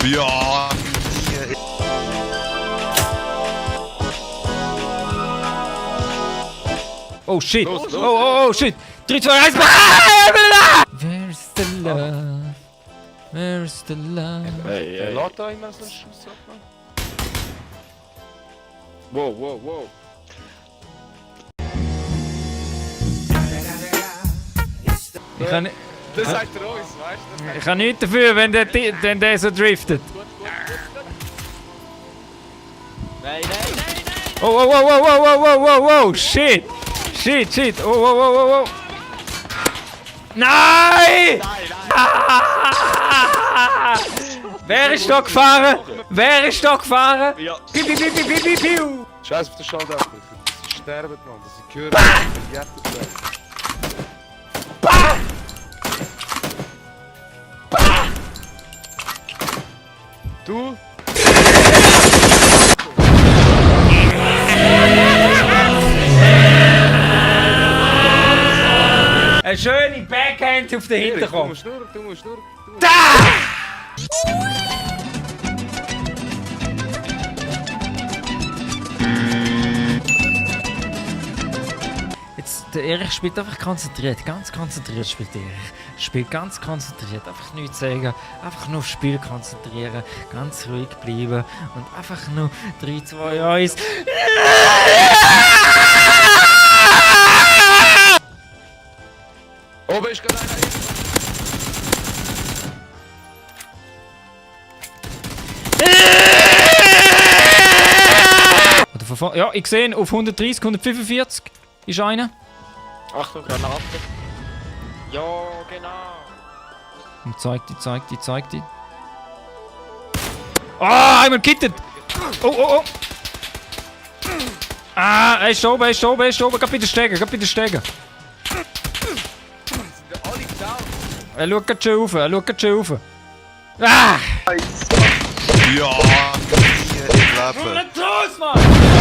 Ja, Oh shit! Los, los, Oh shit! 3, 2, 1, Where's the love? Where's the love? Hey, laat da immer so einen Schuss ab. Wow, wow, wow. Ich kann, Das sagt er uns, weißt du? ich kann nichts dafür, wenn der so driftet. Nein, nein, nein, nein! Oh, shit! Shit! Oh. Nein! Ah! Wer ist da gefahren? Ja. Piu. Scheiß auf den Schalldämpfer. Sie sterben, Mann. Das sind Gehör. Verjettet werden. Du? Eine schöne Backhand auf den Du Hinterkopf. musst durch. Jetzt, der Erich spielt einfach konzentriert, ganz konzentriert spielt Erich. Spielt ganz konzentriert, einfach nichts sagen, einfach nur aufs Spiel konzentrieren, ganz ruhig bleiben und einfach nur 3, 2, 1. Oben ist gerade einer hin. Ja, ich sehe ihn auf 130, 145 ist einer. Achtung, Granate. Ja, genau. Und zeigt die. Ah, einmal gekittet! Oh! Ah, er ist oben, Geh bitte steigen. Sind alle down? Er schaut grad schon rauf, Ah! Ja, nie im Leben. Los, Mann!